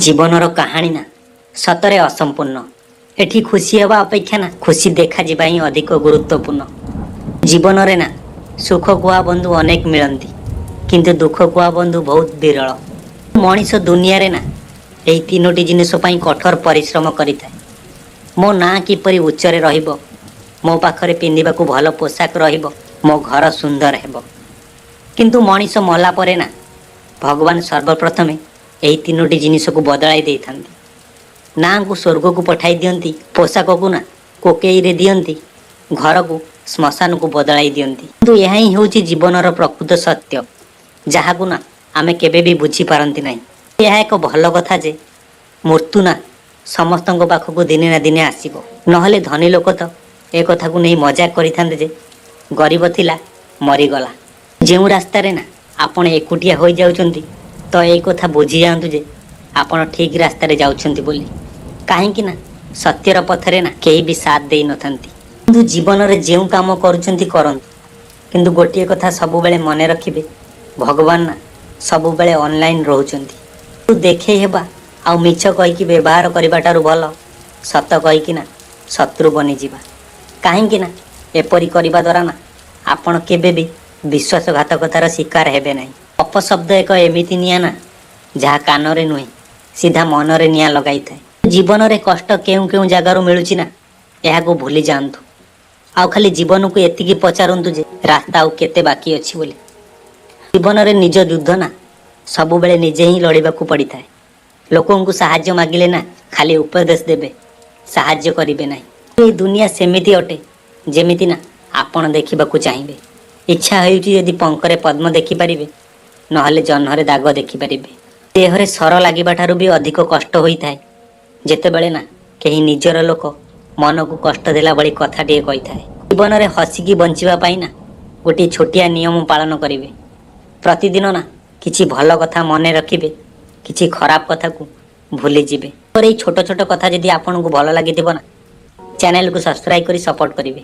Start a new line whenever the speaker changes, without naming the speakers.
ଜୀବନର କାହାଣୀ ନା ସତରେ ଅସମ୍ପୂର୍ଣ୍ଣ। ଏଠି ଖୁସି ହେବା ଅପେକ୍ଷା ନା ଖୁସି ଦେଖାଯିବା ହିଁ ଅଧିକ ଗୁରୁତ୍ୱପୂର୍ଣ୍ଣ। ଜୀବନରେ ନା ସୁଖ କୁହା ବନ୍ଧୁ ଅନେକ ମିଳନ୍ତି, କିନ୍ତୁ ଦୁଃଖ କୁହା ବନ୍ଧୁ ବହୁତ ବିରଳ। ମଣିଷ ଦୁନିଆରେ ନା ଏହି ତିନୋଟି ଜିନିଷ ପାଇଁ କଠୋର ପରିଶ୍ରମ କରିଥାଏ। ମୋ ନାଁ କିପରି ଉଚ୍ଚରେ ରହିବ, ମୋ ପାଖରେ ପିନ୍ଧିବାକୁ ଭଲ ପୋଷାକ ରହିବ, ମୋ ଘର ସୁନ୍ଦର ହେବ। କିନ୍ତୁ ମଣିଷ ମଲା ପରେ ନା ଭଗବାନ ସର୍ବପ୍ରଥମେ ଏହି ତିନୋଟି ଜିନିଷକୁ ବଦଳାଇ ଦେଇଥାନ୍ତି। ନାଁକୁ ସ୍ୱର୍ଗକୁ ପଠାଇ ଦିଅନ୍ତି, ପୋଷାକକୁ ନା କୋକେଇରେ ଦିଅନ୍ତି, ଘରକୁ ଶ୍ମଶାନକୁ ବଦଳାଇ ଦିଅନ୍ତି। କିନ୍ତୁ ଏହା ହିଁ ହେଉଛି ଜୀବନର ପ୍ରକୃତ ସତ୍ୟ, ଯାହାକୁ ନା ଆମେ କେବେ ବି ବୁଝିପାରନ୍ତି ନାହିଁ। ଏହା ଏକ ଭଲ କଥା ଯେ ମୃତ୍ୟୁ ନା ସମସ୍ତଙ୍କ ପାଖକୁ ଦିନେ ନା ଦିନେ ଆସିବ। ନହେଲେ ଧନୀ ଲୋକ ତ ଏ କଥାକୁ ନେଇ ମଜାକ କରିଥାନ୍ତେ ଯେ ଗରିବ ଥିଲା, ମରିଗଲା। ଯେଉଁ ରାସ୍ତାରେ ନା ଆପଣ ଏକୁଟିଆ ହୋଇଯାଉଛନ୍ତି, ତ ଏଇ କଥା ବୁଝିଯାଆନ୍ତୁ ଯେ ଆପଣ ଠିକ୍ ରାସ୍ତାରେ ଯାଉଛନ୍ତି ବୋଲି। କାହିଁକି ନା ସତ୍ୟର ପଥରେ ନା କେହି ବି ସାଥ ଦେଇନଥାନ୍ତି। କିନ୍ତୁ ଜୀବନରେ ଯେଉଁ କାମ କରୁଛନ୍ତି କରନ୍ତୁ, କିନ୍ତୁ ଗୋଟିଏ କଥା ସବୁବେଳେ ମନେ ରଖିବେ, ଭଗବାନ ନା ସବୁବେଳେ ଅନଲାଇନ୍ ରହୁଛନ୍ତି। ଦେଖେଇ ହେବା ଆଉ ମିଛ କହିକି ବ୍ୟବହାର କରିବା ଠାରୁ ଭଲ ସତ କହିକି ନା ଶତ୍ରୁ ବନିଯିବା। କାହିଁକି ନା ଏପରି କରିବା ଦ୍ୱାରା ନା ଆପଣ କେବେ ବି ବିଶ୍ୱାସଘାତକତାର ଶିକାର ହେବେ ନାହିଁ। ଅପଶବ୍ଦ ଏକ ଏମିତି ନିଆଁ ନା ଯାହା କାନରେ ନୁହେଁ, ସିଧା ମନରେ ନିଆଁ ଲଗାଇଥାଏ। ଜୀବନରେ କଷ୍ଟ କେଉଁ କେଉଁ ଜାଗାରୁ ମିଳୁଛି ନା ଏହାକୁ ଭୁଲି ଯାଆନ୍ତୁ, ଆଉ ଖାଲି ଜୀବନକୁ ଏତିକି ପଚାରନ୍ତୁ ଯେ ରାସ୍ତା ଆଉ କେତେ ବାକି ଅଛି ବୋଲି। ଜୀବନରେ ନିଜ ଯୁଦ୍ଧ ନା ସବୁବେଳେ ନିଜେ ହିଁ ଲଢ଼ିବାକୁ ପଡ଼ିଥାଏ। ଲୋକଙ୍କୁ ସାହାଯ୍ୟ ମାଗିଲେ ନା ଖାଲି ଉପଦେଶ ଦେବେ, ସାହାଯ୍ୟ କରିବେ ନାହିଁ। ଏଇ ଦୁନିଆ ସେମିତି ଅଟେ, ଯେମିତି ନା ଆପଣ ଦେଖିବାକୁ ଚାହିଁବେ। ଇଚ୍ଛା ହେଉଛି ଯଦି ପଙ୍କରେ ପଦ୍ମ ଦେଖିପାରିବେ, ନହେଲେ ଜହ୍ନରେ ଦାଗ ଦେଖିପାରିବେ। ଦେହରେ ସର ଲାଗିବା ଠାରୁ ବି ଅଧିକ କଷ୍ଟ ହୋଇଥାଏ ଯେତେବେଳେ ନା କେହି ନିଜର ଲୋକ ମନକୁ କଷ୍ଟ ଦେଲା ଭଳି କଥାଟିଏ କହିଥାଏ। ଜୀବନରେ ହସିକି ବଞ୍ଚିବା ପାଇଁ ନା ଗୋଟିଏ ଛୋଟିଆ ନିୟମ ପାଳନ କରିବେ। ପ୍ରତିଦିନ ନା କିଛି ଭଲ କଥା ମନେ ରଖିବେ, କିଛି ଖରାପ କଥାକୁ ଭୁଲିଯିବେ। ଏଇ ଛୋଟ ଛୋଟ କଥା ଯଦି ଆପଣଙ୍କୁ ଭଲ ଲାଗିଥିବ ନା, ଚ୍ୟାନେଲକୁ ସବସ୍କ୍ରାଇବ୍ କରି ସପୋର୍ଟ କରିବେ।